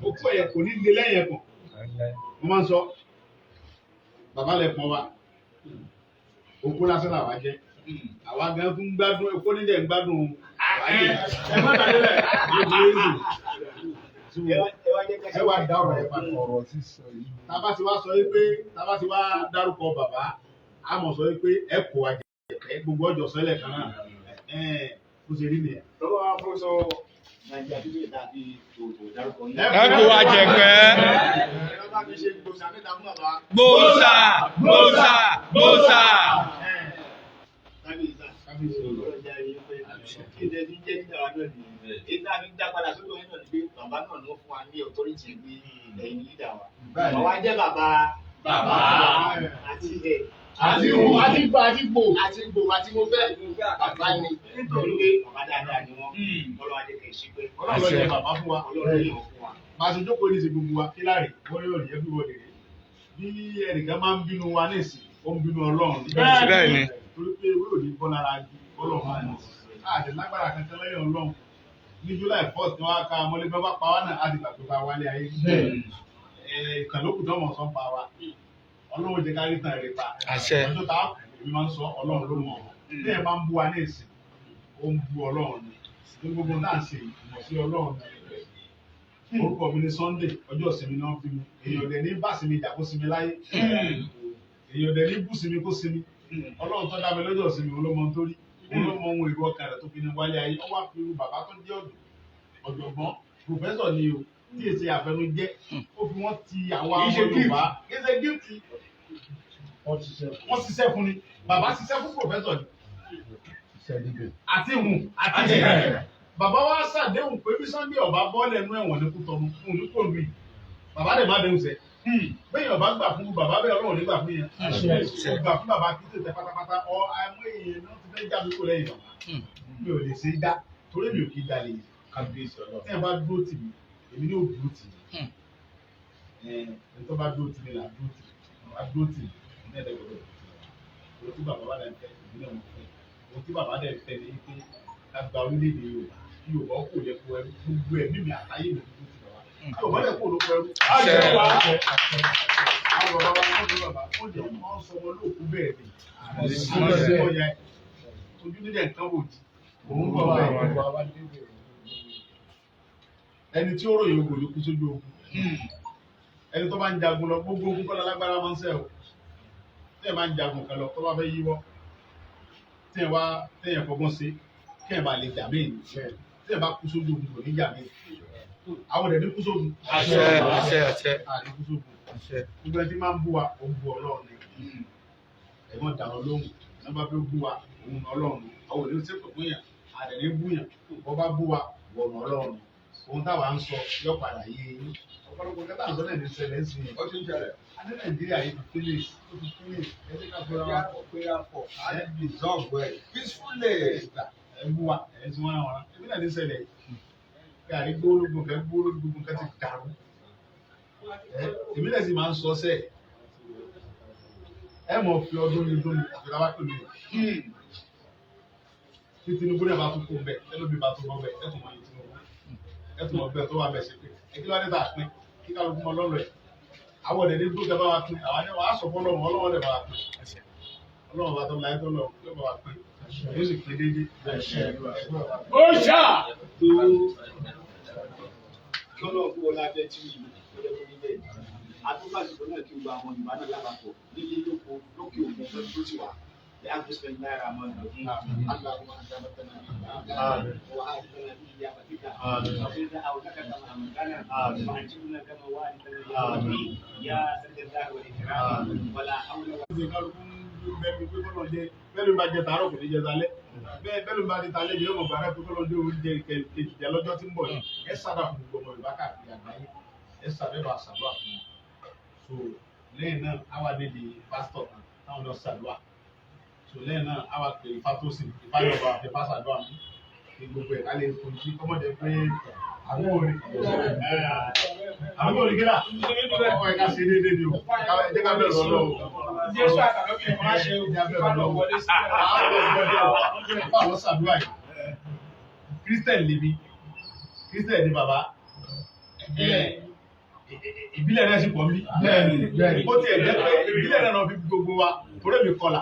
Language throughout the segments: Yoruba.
Okó ẹ̀ kò ní le lẹ́yìn ẹ̀pọ̀n. Mo máa ń sọ, bàbá lẹ pọn wa, okó lásán làwa jẹ́. Àwa gan tún gbádùn, okó nílẹ̀ ń gbádùn. Ẹ má dàdé lẹ̀, ẹ wá dá ọ̀rọ̀ yẹn padà. Ọ̀rọ̀ sísọ yìí. Tába ti wá sọ yìí pé, tába ti wá dárúkọ bàbá, a mọ̀ sọ yìí pé ẹ kó wa jẹ gbogbo ọjọ́ sẹ́lẹ̀ kan náà. Bó ṣe rí nìyẹn. Lọ́wọ́ wa fún sọ Nàìjíríà tó lè dàbí tòótò dárúkọ yín. Ẹ kó wa jẹ̀pẹ́. Ẹ̀rọ bá mi ṣe gbòòsà mẹ́ta fún bàbá. Gbòòsà, gbòòsà, gbòòsà. Kábíyèsí Kábíyèsí olùwà. ọlọ́run jẹ́ ayé pé kí n tẹ́ fi ń jẹ́ nígbà wa náà nìyẹn. Èyí tá a fi ń dá padà sódò yín náà ni pé bàbá náà ló fún wa ní authority pé ẹ̀yin leader wa. Bẹ́ẹ̀ni. Bàbá jẹ́ bàbá. Bàbá. Àti ẹ̀. Àti ìwò àti gbà àti gbò. Àti gbò àti mo fẹ́. Bàbá ni. Nítorí pé bàbá dáadáa ni wọ́n. Ọlọ́run á jẹ́ kẹ́ ẹ ṣe pé. Ọlọ́run ló yẹ bàbá fún wa. Ọlọ́run yàn fún wa. Bá a ṣe jókòó ní ìsìn gbogbo wa, kí láàrin, wọ́n yóò rí everybody rí. Bí ẹnìkan máa ń bínú wa ní ìsìn, ó ń bínú Ọlọ́run. Bẹ́ẹ̀ni. Torí pé ewé ò ní bọ́ lára igi, Ọlọ́run máa ń àti lágbára kankan lẹ́yìn Ọlọ́run. Ní July 1st ni wọ́n á ká mọ́lé bá bá pa wá náà, á ti gbàgbé pa wálé ayé. Ìkànnì tó mọ̀ sọ́n pa wa. Ọlọ́run jẹ́ ká rí tàn rè pa. Àṣẹ. Ọjọ́ tá a kù, èmi máa ń sọ Ọlọ́run ló mọ̀ ọ́. Bí ẹ máa ń bú wa ní ìsìn, ó ń bú Ọlọ́run ni. Ní gbogbo náà ṣe ìmọ̀ sí Ọlọ́run ni. Orúkọ mi ni Sunday, ọjọ́ ìsinmi náà fi mi. Èèyàn dẹ̀ ní bá sinmi jà kó sinmi láyé. Èèyàn dẹ̀ ní bú sinmi kó sinmi. Ọlọ́run tó dá mi lọ́jọ́ ìsinmi, òun ló mọ ohun tó rí. Òun ló mọ ohun èrò ọkàn rẹ̀ tó fi ní wálé ayé. Ó wá fi irú bàbá tó jẹ́ ọ̀jọ̀gbọ́n, pòfẹ́sọ̀ ni o, tí èsì àfẹnujẹ́, ó fi wọ́n ti àwa ọmọ Yorùbá. Kì í ṣe gift. Wọ́n ṣiṣẹ́ fún ni. Bàbá ṣiṣẹ́ fún pòfẹ́sọ̀ ni. Àti hùn àti hẹ̀. Bàbá wa ṣàdéhùn pé bí Sunday ọba bọ́ọ̀lù ẹnu ẹ̀wọ̀n ní Kútọ́nù fún ní kò lùi. Bàbá dẹ̀ má déhùn sẹ́. Bẹ́ẹ̀ ọba gbà fún bàbá bẹ́ẹ̀ Ọlọ́run nígbà fún yẹn. Ó gbà fún bàbá kí tètè pátápátá ọ àmọ́ èèyàn náà ti fẹ́ já mi kó lẹ́yìn bàbá. Mi ò lè ṣe é dá torí mi ò kí dalẹ̀ yìí. Tí ẹ bá dúró tì mí, èmi ní ò dúró tì mí. Ẹ tó bá dúró tì mí là dúró tì mí. Bàbá dúró tì mí, èmi náà dẹ̀ gbọ́dọ̀ dúró tì mí. Ohun tí bàbá bá dẹ̀ ń fẹ́, èmi náà mo fẹ́. Ohun tí bàbá dẹ̀ ń fẹ́ ni pé ká gba orílẹ̀-èdè Yorùbá. Kí Yorùbá kò lè kó ẹrú gbogbo ẹ̀mí mi àtayé mi dúró tì bàbá. Kí Yorùbá dẹ̀ kó ló kó ẹrú. Àṣẹ. Àwọn bàbá wa wọ́n ní bàbá wọ́n jẹ́ wọ́n sọ wọn lóòkú bẹ́ẹ̀ ni. Àwọn yẹn ojú nílẹ̀ nǹkan wò jí. Òun bọ̀ bẹ́ẹ̀. Ẹni tí ó ròyìn ogun ló kú sójú ogun. Ẹni tó bá ń jagun lọ, gbogbo ogun kọ́ lálágbára máa ń sẹ́ o. Tí ẹ máa ń jagun kan lọ, tó bá fẹ́ yíwọ́, tí ẹ wá tẹ̀yẹ̀ fọgbọ́n sí, kí ẹ bá lè jà mí. Tí ẹ bá kú sójú ogun kò ní jà mí. Àwọn ọ̀dẹ̀ ní kú sógun. Àṣẹ, àṣẹ, àṣẹ. Àní kú sógun. Àṣẹ. Gbogbo ẹni tí máa ń bú wa, ó ń bú Ọlọ́run ni. Ẹ̀gbọ́n dà ọ́ lóhùn. Ní bá fẹ́ bú wa, òun Ọlọ́run. Àwọn òní ṣépè fún yàn, àdẹ̀ ní bú yàn. Bọ́ bá bú wa, wọ̀nà Ọlọ́run. Ohun táwa ń sọ yọ padà yé yín. Ọ̀pọ̀lọpọ̀ kẹta ń sọ náà ní ṣẹlẹ̀ ń sìn yẹn. Ó ti ń ṣẹlẹ̀. A ní Nàìjíríà yìí ti finish, ó ti finish. Ẹ jẹ́ ká fura wa pọ̀. Pé a pọ̀, a dissolve ẹ̀ peacefully. Ẹ bú wa, ẹ ti wọ́n ra wọn. Ebi náà ní ṣẹlẹ̀ yìí. Kí àrí gbólógbò kẹ́ gbólógbò kẹ́ ti dàrú. Èmi náà sì máa ń sọ sẹ́ẹ̀. Ẹ mọ̀ fi ọdún ní dún àfi tá a bá pè mí. Tí Tinubu náà bá tún kó bẹ́ẹ̀, ẹlòmíì bá tún bọ́ bẹ́ẹ̀, ẹ tún mọ̀ ní Tinubu. Ẹ tún mọ̀ bẹ́ẹ̀ tó wà bẹ́ẹ̀ ṣe pé. Ẹ kí ló wá dé tá a pín? Kí kálukú mọ lọ́rọ̀ ẹ̀. Àwọn ọ̀dẹ̀ ní dúró kẹ́ bá wa pín. Àwa ní wàá sọ fún Ọlọ́run, Ọlọ́run dẹ̀ bá wa pín. Ọlọ́run bá tó láyé tó lọ, yóò bá wa pín. Yóò sì pín déédéé. Gbòòsà. Tó lọ́nà fún wọn lábẹ́ tí ó jẹ́ kó ní bẹ́ẹ̀. Àtúbàsíkò náà kí gbogbo àwọn Yorùbá náà lápapọ̀ nílé lóko lókè òkun fẹ́ tó ti wà. اللهم انت ربنا وآتنا في إجابتك وقنا أولك كما أمرتنا وأنجبنا كما وعدتنا يا ربي يا ذا الجلال والإكرام ولا حول ولا Ṣe kálukú ń bẹ́ẹ̀ pé kọ́lọ́ jẹ bẹ́ẹ̀ ló ń bá jẹ tàárọ̀ kò ní jẹ talẹ́ bẹ́ẹ̀ bẹ́ẹ̀ ló ń bá jẹ talẹ́ yóò mọ̀ gbàrà pé kọ́lọ́ jẹ oúnjẹ kejì jẹ lọ́jọ́ tí ń bọ̀ yìí. Ẹ sábà fún gbogbo ọmọ Yorùbá káàkiri àgbáyé, ẹ sábẹ́ bá ṣàdúrà fún wọn. So lẹ́yìn náà á wà níbi pásítọ̀ kan táwọn lọ ṣàdúrà. So lẹ́yìn náà á wà pé Ifá tó sì Ifá yóò bá Ifá ṣàdúrà mú kí gbogbo ẹ̀ ká lè fojú kọ́mọ̀jẹ pé àwọn òrì àwọn òrì kílà ọkọ̀ ẹ̀ka ṣe déédéé ni o, ẹ jẹ́ ká bẹ̀rù Ọlọ́run. Jésù àtàlọ́bì kan á ṣe òkú wọlé sí Àwọn ṣàdúrà yìí, Christian lèmi, Christian ni bàbá. Ìbílẹ̀ náà sì pọ̀ mí. Bẹ́ẹ̀ni, bẹ́ẹ̀ni. Ó tiẹ̀ jẹ́ pé ìbílẹ̀ náà fi gbogbo wa torí mi kọlà.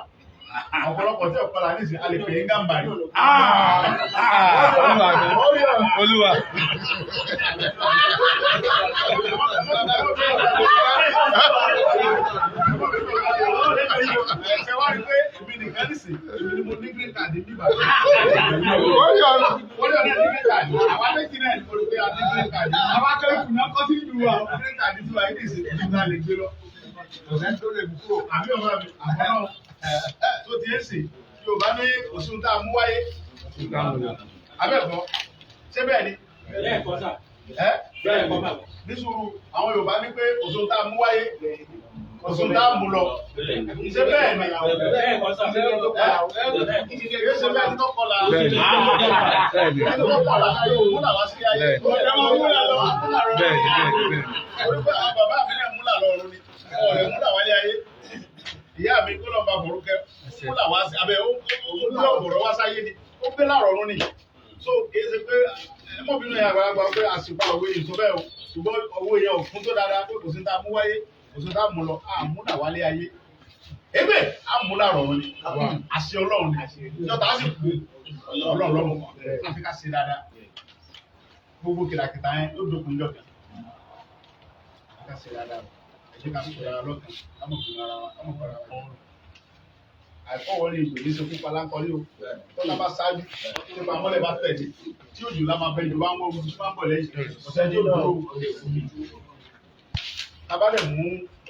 Ọ̀pọ̀lọpọ̀ tí ọ̀kọlà ní ìsìn a lè pè é Gàmbàrí. Olúwa mi. Olúwa. Ṣé wá rí pé èmi nìkan nìsín, èmi ni mo ní green card ní bíbá. Ó yọ Wọ́n ní ọ̀nà ní green card. Àwa méjì náà ni mo rí pé a ní green card. Àwọn akẹ́kọ̀ọ́ náà kọ́ sí ìlú wa. Green card tí wà ní ìsìn ìgbà lè gbé lọ. Kò sẹ́ni tó lè mú kúrò. Àbí ọ̀rọ̀ mi, àbọ̀ náà tó ti ń sìn, Yorùbá ní òsùn tá a mú wáyé. Abẹ́ẹ̀kọ́, ṣé bẹ́ẹ̀ ni? Bẹ́ẹ̀ kọ́ sà. Ẹ́ Bẹ́ẹ̀ kọ́ bàbá. ní sùúrù, àwọn Yorùbá ní pé òsùn tá a mú wáyé, òsùn tá a mú lọ. Ṣé bẹ́ẹ̀ ni? Bẹ́ẹ̀ kọ́ sà. Ẹ́ kìí ṣe bẹ́ẹ̀ tó kọlà. Bẹ́ẹ̀ni. Bẹ́ẹ̀ni. Ẹni tó kọlà òun là wá sí ayé. Bẹ́ẹ̀ni. Ẹ máa múlà lọ, múlà lọ. Bẹ́ẹ̀ni, bẹ́ẹ̀ni, bẹ́ẹ̀ni. Orí pé àwọn bàbá mi náà múlà lọ ọ̀run ni. Ọ̀rẹ́ múlà wálé ayé. Ìyá mi kó lọ́ọ́ bá forúkẹ́. Múlà wá sí abẹ́ ó gbé ọ̀bọ̀rọ̀ wá sáyé ni. Ó gbé láàrọ̀ ọ̀run ni. So kìí ṣe pé ẹ mọ̀ bínú yẹn àgbàlagbà pé àsìkò àwọ̀ èyí tó bẹ́ẹ̀ o. Ṣùgbọ́n owó yẹn ò fún tó dáadáa pé kò sí tá a mú wáyé, kò sí tá a mú lọ, a múlà wálé ayé. Ebe a múlà rọrùn ni. Àṣẹ Ọlọ́run ni. Ìjọba á sì kú. Ọlọ́run lọ́rùn. Àfi ká ṣe dáadáa. Gbogbo kìràkìtà yẹn ló dókun jọ kan. Àfi ká ṣe dáadáa. Ẹ jẹ́ ká sọ ara lọ́kàn. Ká mọ̀ fún ara wa, ká mọ̀ fún ara wa. Àìfọwọ́rí ìjò ní sekú palánkọrí o. Tọ́lá bá ṣáájú, tí bá mọ́lẹ̀ bá tẹ̀lé, tí òjò lá máa bẹ ìjọba ń wọ́n ojú tó máa ń bọ̀ lẹ́yìn. Ọ̀sẹ̀ tí ó dúró. Tá bá dẹ̀ mú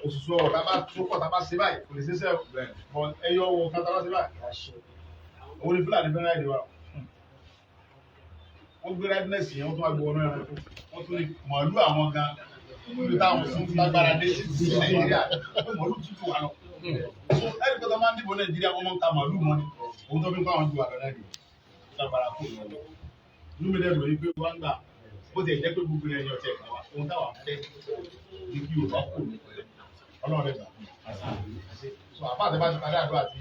òṣùṣù ọ̀rọ̀ tá bá tó pọ̀ tá bá ṣe báyìí, kò lè ṣiṣẹ́ o. Bọ̀ ẹyọ owó kan tá bá ṣe báyìí. Òun ni Fúlàní fẹ́ràn èdè wa. Wọ́n gbé rẹ́dínẹ̀sì yẹn, wọ́n tún wá gbé wọnú ẹranko. Wọ́n tún ní màálù àwọn gan. Níbi táwọn fún lágbára dé sí Nàìjíríà, pé màálù tútù wà lọ. So ẹni pé tó máa ń dìbò Nàìjíríà, wọ́n máa ń ta màálù mọ́ ni. Òun tó fi ń kọ́ àwọn ju àlọ́ náà nìyẹn. Lágbára kò lọ. Inú mi dẹ̀ lórí pé wọ́n ń gbà bó ti jẹ́ pé gbogbo ẹ̀yàn ọ̀tẹ̀ kan wá. Ohun táwa fẹ́ ni kí Yorùbá kò ní Ọlọ́run rẹ̀ gbà fún mi. So àbá àti bá ti parí àdúrà tí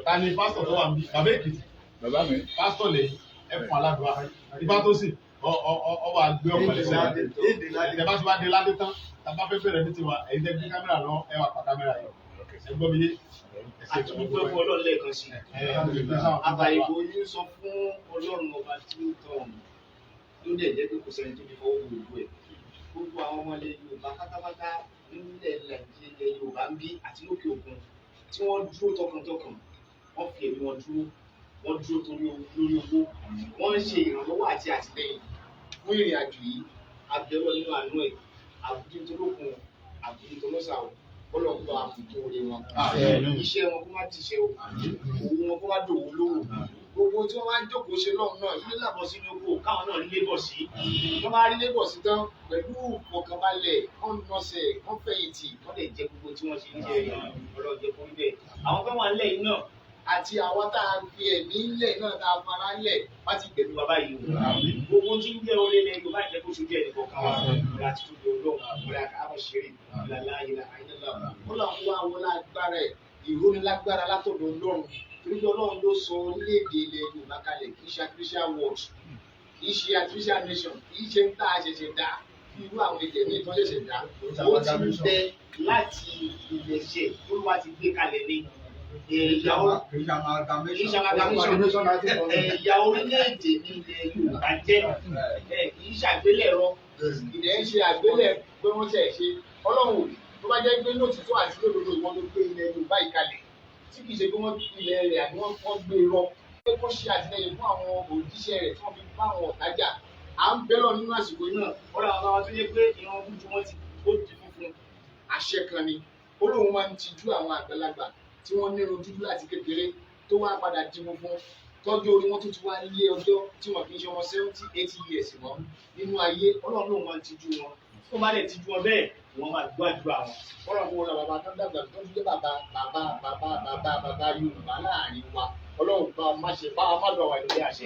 ta ni pásítọ̀ tó wà ń bí bàbá Èkìtì Bàbá mi. pásítọ̀ lè ẹ fún aládùúrà ibà tó sì ọ wà gbé ọkọ̀ lẹ́sẹ̀ ẹ bá ti wá dé ládé tán tàbá fẹ́ bẹ̀rẹ̀ ní tiwa ẹ̀yin tẹ́ gbé kámẹ́rà lọ ẹ wà pa kámẹ́rà yìí ẹ gbọ́ mi yé Àtúntò fún Ọlọ́run lẹ́ẹ̀kan sí i. Àbàyèwò yín sọ fún Ọlọ́run ọba tí ó tọ̀ ọ̀hún tó dẹ̀ jẹ́ pé kò sẹ́ni tó fi fọwọ́ gbogbo ẹ̀. Gbogbo àwọn ọmọ ilẹ̀ Yorùbá pátápátá nílẹ̀ Nàìjíríà Yorùbá ń bí àti lókè òkun tí wọ́n dúró tọkàntọkàn, wọ́n fi ẹ̀mí wọn dúró, wọ́n dúró torí lórí owó, wọ́n ń ṣe ìrànlọ́wọ́ àti àtìlẹ́yìn fún ìrìn àjò yìí. Abẹ́rọ̀ nínú àánú ẹ̀, àbújá tó lókun, àbújá tó lọ́sà o, kọ́lọ̀ ń bá àbùkún orí wọn. Iṣẹ́ wọn kó má dìṣẹ́ o, òwò wọn kó má dòwò lówó. Gbogbo tí wọ́n wá ń jókòó ṣe lọ́hùn náà, ilé làbọ̀ sínú oko káwọn náà rí lébọ̀ sí. Wọ́n bá rí lébọ̀ sí tán pẹ̀lú ìfọ̀kànbalẹ̀, wọ́n nọsẹ̀, wọ́n fẹ̀yìntì, wọ́n lè jẹ gbogbo tí wọ́n ṣe ń jẹ ọlọ́jẹ kó rí bẹ́ẹ̀. Àwọn tó wà nílẹ̀ yìí náà àti àwa tá a fi ẹ̀mí lẹ̀ náà tá a fara lẹ̀ wá ti gbẹ̀mí wa báyìí o. Gbogbo tí ń jẹ́ orí ilẹ̀ Yorùbá ìjẹ́ kó ṣojú ẹnì kọ̀ọ̀kan wa. Ọ̀la ti tóbi Ọlọ́run, ọ̀la àmọ̀ ṣeré, ọ̀la láàyè àyìnlá. Ó lọ wá wọlá agbára ẹ̀, ìrónilágbára látọ̀dọ̀ Ọlọ́run. Torí pé Ọlọ́run ló sọ orílẹ̀-èdè ilẹ̀ Yorùbá kalẹ̀, kì í ṣe artificial world, kì í ṣe artificial nation, kì í ṣe ń tá a ṣẹ̀ṣẹ̀ dá bí irú àwọn ilẹ̀ míì tó ṣẹ̀ṣẹ̀ dá. Ó ti ń bẹ láti ilẹ̀ṣẹ̀ Olúwa ti gbé kalẹ̀ ní ẹ̀yà ẹ̀yà orílẹ̀-èdè ní ilẹ̀ Yorùbá jẹ́ kì í ṣàgbélẹ̀rọ ilẹ̀ ń ṣe àgbélẹ̀ pé wọ́n ṣẹ̀ ṣe Ọlọ́run tó bá jẹ́ pé lóòtítọ́ àti lódodo ìwọ ló gbé ilẹ̀ Yorùbá ìkalẹ̀ tí kì í ṣe pé wọ́n ilẹ̀ rẹ̀ àbí wọ́n gbé rọ pé kó ṣe àtìlẹ́yìn fún àwọn òjíṣẹ́ rẹ̀ tí wọ́n fi bá àwọn ọ̀tá jà à ń bẹ́ lọ nínú àsìkò náà ọ̀rọ̀ àwọn bàbá tó yẹ pé ìran ojú wọn ti ó di funfun àṣẹ kan ni ó lóun máa ń tijú àwọn àgbàlagbà tí wọ́n ní irun dúdú láti kékeré tó wá padà di funfun tọ́jú orí wọn tó ti wá lé ọjọ́ tí wọ́n kì í ṣe ọmọ 70, 80 years mọ́ nínú ayé Ọlọ́run lóun máa ń tijú wọn tó bá lè tijú wọn bẹ́ẹ̀ wọ́n máa gbọ́ àdúrà wọn. Ọlọ́run wo la bàbá tó dàgbà tó jẹ́ bàbá bàbá bàbá bàbá bàbá Yorùbá láàrin wa Ọlọ́run bá má ṣe bá má lọ wà lórí àṣẹ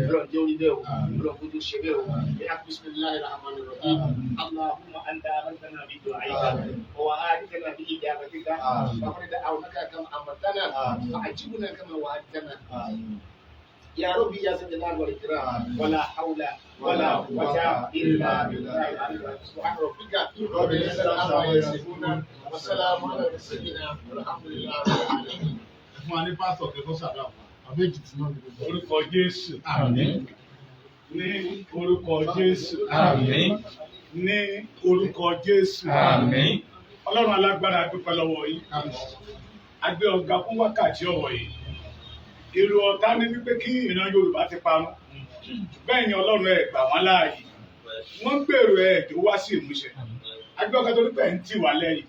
Ọlọ́run jẹ́ orí bẹ́ẹ̀ o Ọlọ́run kó tó ṣe bẹ́ẹ̀ o ẹ̀yà bismillahir rahmanir rahim Allahumma anta amartana bi du'aika wa wa'adtana bi ijabatika faqad da'awnaka kama amartana fa'ajibna kama wa'adtana. يا ربي يا ذا الجلال والإكرام. ولا حول ولا قوة إلا بالله العلي العظيم. سبحان ربك رب العزة عما يصفون وسلام على المرسلين والحمد لله رب العالمين. Ẹ fún wa ní pásítọ̀ kẹ́kọ̀ọ́ ṣàdúrà fún wa. Àbí Èkìtì náà ni gbogbo. Orúkọ Jésù. Àmín. Ní orúkọ Jésù. Àmín. Ní orúkọ Jésù. Àmín. Ọlọ́run alágbára, a dúpẹ́ lọ́wọ́ yín. A gbé ọ̀gá fún wákàtí ọ̀wọ̀ yìí. Èrò ọ̀tá ní wípé kí ìran Yorùbá ti parun. Bẹ́ẹ̀ ni Ọlọ́run ẹ̀ gbà wọ́n láàyè. Wọ́n ń gbèrò ẹ̀ tó wá sí ìmúṣẹ. A gbé ọ̀gá torí pé ẹ̀ ń tì wá lẹ́yìn.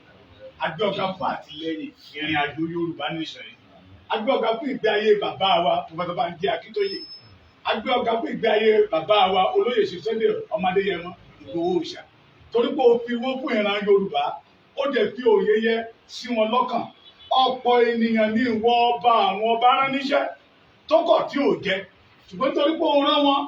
A gbé ọ̀gá fún àtìlẹ́yìn ìrìn àjò Yorùbá nation yìí. A gbé ọ̀gá fún ìgbé ayé bàbá wa, Professor Banji Akíntóyè. A gbé ọ̀gá fún ìgbé ayé bàbá wa, Olóyè Sunday Ọmọdéyẹmọ Ìgbòho Òòṣà. Torí pé ó fi wọ́n fún ìran Yorùbá, ó dẹ̀ fi òye yẹ sí wọn lọ́kàn. Ọ̀pọ̀ ènìyàn ní ìwọ ọba àwọn ọba rán níṣẹ́ tó kọ̀ tí ò jẹ. Ṣùgbọ́n torí pé òun rán wọn,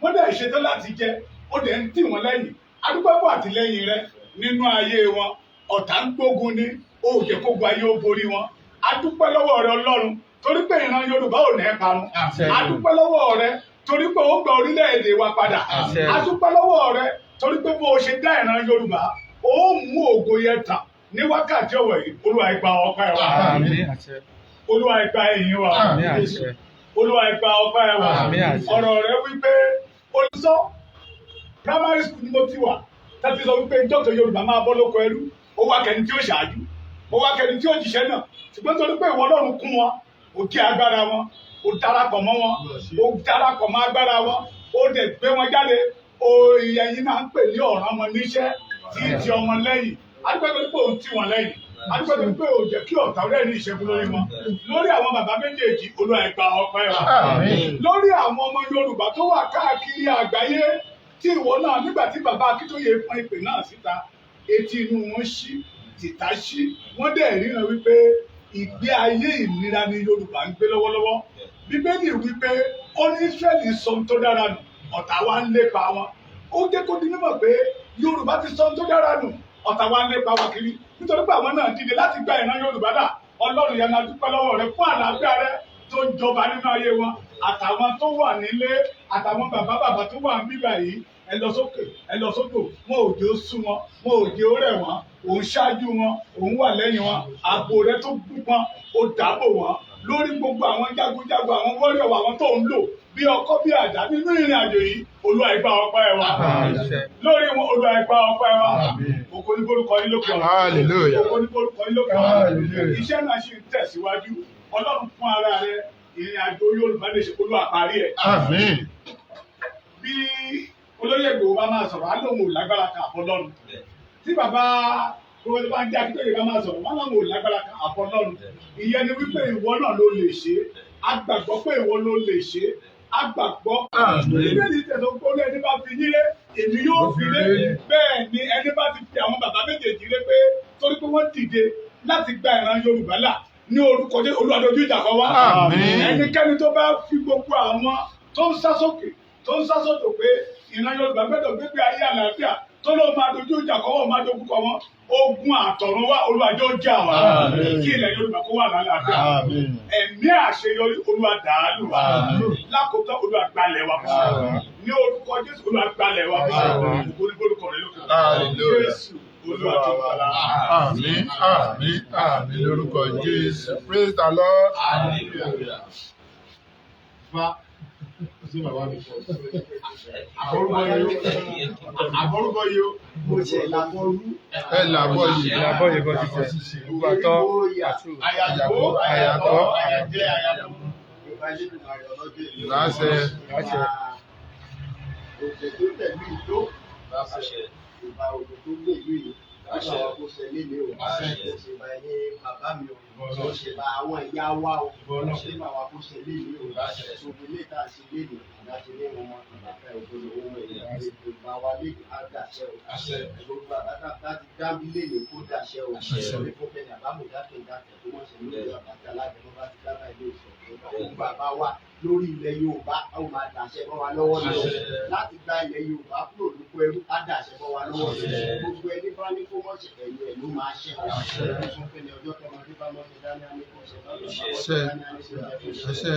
wọ́n dẹ̀ ṣetán láti jẹ, ó dẹ̀ ń tì wọ́n lẹ́yìn. A dúpẹ́ fún àtìlẹ́yìn rẹ nínú ayé wọn. Ọ̀tá ń gbógun ní, ó jẹ́ kógun ayé ó borí wọn. A dúpẹ́ lọ́wọ́ rẹ Ọlọ́run torí pé ìran Yorùbá ò ní parun. A dúpẹ́ lọ́wọ́ rẹ torí pé ó gba orílẹ̀-èdè wa padà. A dúpẹ́ lọ́wọ́ rẹ torí pé bó o ṣe dá ìran Yorùbá, ó mú ògo yẹn tàn ní wákàtí ọ̀wọ̀ yìí. Olúwa, gba ọpẹ́ wa. Àmín àṣẹ. Olúwa, gba ìyìn wa. Àmín àṣẹ. Olúwa, gba ọpẹ́ wa. Àmín àṣẹ. Ọ̀rọ̀ rẹ wípé olùsọ primary school ni mo ti wà tàbí sọ wípé ìjọ́kọ̀ Yorùbá máa bọ́ lóko ẹrú. Ó wá kẹni tí ó ṣáájú, ó wá kẹni tí ó jíṣẹ́ náà, ṣùgbọ́n torí pé ìwọ Ọlọ́run kún wọn, ó jẹ́ agbára wọn, ó darapọ̀ mọ́ wọn, ó darapọ̀ mọ́ agbára wọn, ó dẹ̀ gbé wọn jáde. Ó ìyẹn náà ń pè ní ọ̀ràn ọmọ níṣẹ́ tí ń ti ọmọ lẹ́yìn. Adúpẹ́ torí pé òun tì wọ́n lẹ́yìn. Adúpẹ́ torí pé òun jẹ́ kí ọ̀tá rẹ̀ ní ìṣẹ́gun lórí wọn. Lórí àwọn bàbá méjèèjì, Olúwa, gba ọpẹ́ wa. Lórí àwọn ọmọ Yorùbá tó wà káàkiri àgbáyé tí ìwọ náà, nígbà tí bàbá Akíntóyè fọn ìpè náà síta, etí inú wọn ṣí, tìta ṣí, wọ́n dẹ̀ ríran wípé ìgbé ayé ìnira ni Yorùbá ń gbé lọ́wọ́lọ́wọ́. Bíbélì wípé ó ní Ísírẹ́lì sọ ohun tó dára nù, ọ̀tá wa ń lépa wọn. Ó jẹ́ kó di mímọ̀ pé Yorùbá ti sọ ohun tó dára nù, ọ̀tá wa ń lépa wa kiri, nítorí pé àwọn náà dìde láti gba ìran Yorùbá là. Ọlọ́run yẹn, a dúpẹ́ lọ́wọ́ rẹ fún àlàáfíà rẹ tó ń jọba nínú ayé wọn, àtàwọn tó wà nílé, àtàwọn bàbá bàbá tó wà níbà yìí. Ẹ lọ sókè, ẹ lọ sódò, wọn ò jẹ́ ó sú wọn, wọn ò jẹ́ ó rẹ̀ wọ́n. Òun ṣáájú wọn, òun wà lẹ́yìn wọn. Ààbò rẹ tó gbúpọn, ó dáàbò wọn lórí gbogbo àwọn jagunjagun, àwọn wọ́rìọ̀, àwọn tó ń lò bí ọkọ́ bí àdá nínú ìrìn àjò yìí. Olúwa, gba ọpẹ́ wa lórí wọn. Olúwa, gba ọpẹ́ wa. Ògo ní forúkọ yín lókè ọ̀run. Hallelujah. Ògo ní forúkọ yín lókè ọ̀run. Hallelujah. Iṣẹ́ náà ṣì ń tẹ̀síwájú. Ọlọ́run fún ara rẹ, ìrìn àjò Yorùbá lè ṣe, Olúwa, parí ẹ̀. Àmín. Bí olóyè Ìgbòho bá máa sọ̀rọ̀, á lóun ò lágbára kan àfọlọ́run. Tí bàbá gbogbo bá ń jẹ́ Akíntóyè bá máa sọ̀rọ̀, wọn làwọn ò lágbára kan àfọlọ́run. Ìyẹn ni wípé ìwọ náà ló lè ṣe é. A gbàgbọ́ pé ìwọ ló lè ṣe é. A gbàgbọ́. Bíbélì tẹ̀sán pé ó ní ẹni bá fi yín lé, èmi yóò fi lé. Bẹ́ẹ̀ ni ẹni bá ti fi àwọn bàbá méjèèjì lé pé torí pé wọ́n dìde láti gba ìran Yorùbá là, ní orúkọ Jésù, Olúwa, dojú ìjà kọ wá. Àmín. Ẹnikẹ́ni tó bá fi gbogbo àwọn tó ń sá sókè, tó ń sá sódò pé ìran Yorùbá gbọ́dọ̀ gbégbé ayé àlàáfíà, tó ló máa dojú ìjà kọ wọ́n, máa dogun kọ wọ́n, ogun àtọ̀run wá, Olúwa jọ̀ọ́ jà wá. Àmín. Kí ilẹ̀ Yorùbá kó wà lálàáfíà. Àmín. Ẹ̀mí àṣeyọrí, Olúwa, dàálù wa. Àmín. Lákòótán, Olúwa, gbalẹ̀ wa. Àmín. Ní orúkọ Jésù, Olúwa, gbalẹ̀ wa. Àmín. Ògo ní forúkọ rẹ lókè. Hallelujah. Jésù Olúwa tó wà. Àmín, àmín, àmín lórúkọ Jésù. Praise the Lord. Hallelujah. Fa sí bàbá mi. Àbọ̀rúbọ yìí ó. Àbọ̀rúbọ yìí ó. Mo ṣe làbọ̀rú. Ẹ làbọ̀ yìí. Ìlàbọ̀ yìí bọ́ ṣiṣẹ́. Gbogbo àtọ́ àtú. Àyàgbó, àyàtọ̀, àyàjẹ́, àyàbọ̀. Láṣẹ. Láṣẹ. Òjò tó tẹ̀lé ìlú. Ìbá òjò tó lé ìlú yìí. Bàbá wa kò ṣe lé mi o. Kò ṣe bá ẹni bàbá mi o. Kò ṣe bá àwọn ìyá wa o. Kò ṣe bá wa kò ṣe lé mi o. Ṣòfò ilé tá a ṣe lé mi. Àdá ṣe lé wọn mọ. Ìbàfẹ́ ògbóni ohun èlò. Ìbá wa lé àdàṣẹ o. Gbogbo àbátà láti dábí lé ní kó dàṣẹ o. Ìṣòro fún bẹ́ẹ̀ ni àbámọ̀ dákẹ́ dákẹ́ tó wọ́n ṣe lórí àbátà alágẹ̀mọ́ bá ti dábàá ilé ìṣòro. Bàbá wa lórí ilẹ̀ Yorùbá, ó máa dàṣẹ mọ́ wa lọ́wọ́ ni o. Láti gba ilẹ̀ Yorùbá kúrò lóko ẹrú, á dàṣẹ mọ́ wa lọ́wọ́ ni o. Gbogbo ẹni bá ní kó mọ̀ ṣe, ẹ̀yìn ẹ̀ ló máa ṣe o. Fún pé ní ọjọ́ tọmọdé bá mọ̀ ṣe dání á ní kó ṣe, bá bàbá mọ̀ ṣe dání á ní kó ṣe. Àṣẹ.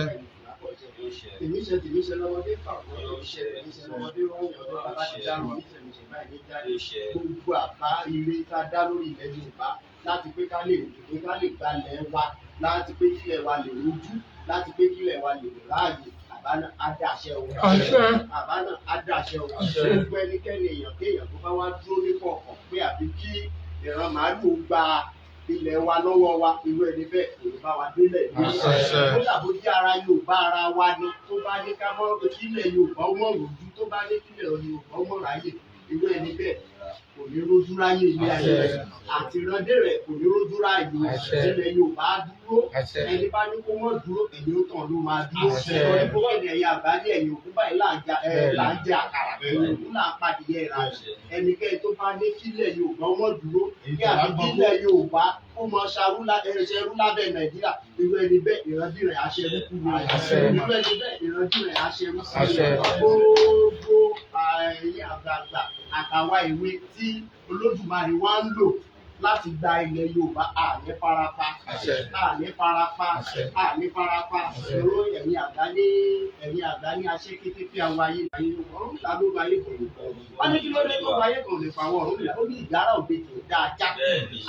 àbọ̀ ṣẹ. Tèmi ṣe, tèmi ṣe lọ́mọdé fà wọ́n, tèmi ṣe, tèmi ṣe lọ́mọdé wọ́n yàn ọdún bàbá ti dárò níṣẹ́ níṣẹ́ báyìí ní jáde. Gbogbo àbá ire tá a dá lórí ilẹ̀ Yorùbá láti pé ká lè pé ká lè gbalẹ̀ wa, láti pé kílẹ̀ wa lè rojú, láti pé kílẹ̀ wa lè ráàyè, àbá náà á dàṣẹ o. Àṣẹ. Àbá náà á dàṣẹ o. Gbogbo ẹnikẹ́ni, èèyàn kéèyàn tó bá wá dúró ní kọ̀ọ̀kan pé àbí kí ìran màálù gba ilẹ̀ wa lọ́wọ́ wa, irú ẹni bẹ́ẹ̀ kò ní bá wa délẹ̀ ní. Àṣẹ. Kódà bó jẹ́ ara Yorùbá ara wa ni, tó bá ní ká mọ́ kílẹ̀ Yorùbá ó mọ̀ rojú, tó bá ní kílẹ̀ Yorùbá ó mọ̀ ráyè, irú ẹni bẹ́ẹ̀ kò ní rójú ráyè ilé ayé rẹ̀, àti ìrandé rẹ̀ kò ní rójú ráyè. Àṣẹ. Ilẹ̀ Yorùbá á dúró. Àṣẹ. Ẹni bá ní kó mọ́ dúró, èyí ó tàn ló máa dúró. Àṣẹ. Torí pé wọ́n ní ẹ̀yà àgbáyé, ẹ̀yìn òkú báyìí là ń jẹ àkàrà, ẹ̀yìn òkú là ń padìyẹ ìrànà. Ẹnikẹ́ni tó bá ní kílẹ̀ Yorùbá mọ́ dúró, kí àbí kílẹ̀ Yorùbá kó mọ ṣarú ṣẹrú lábẹ́ Nàìjíríà, irú ẹni bẹ́ẹ̀, ìrandí rẹ̀ aṣẹrú kú ni. Àṣẹ. Irú ẹni bẹ́ẹ̀, ìrandí rẹ̀ aṣẹrú sí. Àṣẹ. Gbogbo ẹ̀yin àgbààgbà àtàwa ìwé tí Olódùmarè wá ń lò láti gba ilẹ̀ Yorùbá, àní farapa. Àṣẹ. Àní farapa. Àṣẹ. Àní farapa. Ìró ẹ̀yin àgbà ní aṣẹ́kété fi àwọn ayé ayé ọ̀run ìlà ló ayé kan lè pọ̀. Wọ́n ní kí ló dé tó ayé kan lè pa àwọn ọ̀run ìlà? Ó ní ìgárá òde kì í dá ajá,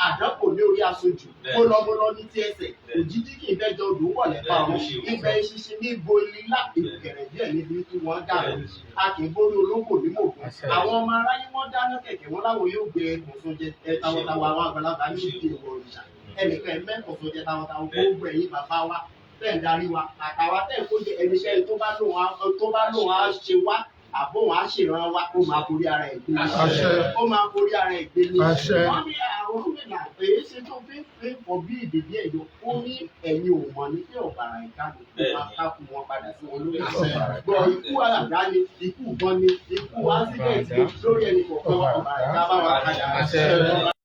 àdán kò ní orí aṣojú, mo lọ mo lọ ní tí ẹsẹ̀ òjijì kì í bẹ́jọ odò wọ̀ lẹ́pa ọ̀run ibẹ̀, ìṣinṣin ní ibo ilá ìkẹrẹ̀ díẹ̀ níbi tí wọ́n dàrú. A kì í borí olóko ní mògùn. Àṣẹ. Àwọn ọmọ aráyé wọ́n dáná kẹ̀kẹ́ wọn láwọn yóò gbé ẹkùn sóúnjẹ ẹ tawọ́tawọ́. Àwọn àgbàlagbà ní ìdí ìwọ̀ òrìṣà ẹnìkan ẹ mẹ́kùn sóúnjẹ tawọ́tawọ́. Gbogbo ẹ̀yin bàbá wa tẹ̀ ń darí wa, àtàwa tẹ̀ ń kó jẹ, ẹniṣẹ́ tó bá lóun á ṣe wá àbóhùn á ṣèràn wa, ó máa forí ara ẹ̀ gbé ni. Àṣẹ. Ó máa forí ara ẹ̀ gbé ni. Àṣẹ. Wọ́n ní àwọn gómìnà èyí ṣe tó fi ń fi fọ bí ìdèdí ẹ̀yọ. Ó ní ẹ̀yin ò mọ̀ ní pé ọ̀bàrà ìkànnì kó máa kákú wọn padà sí wọn lórí. Gbọ́ ikú àdáni, ikú ìbọn ni, ikú accident lórí ẹnì kọ̀ọ̀kan, ọ̀bàrà ìka bá wa padà. Àṣẹ.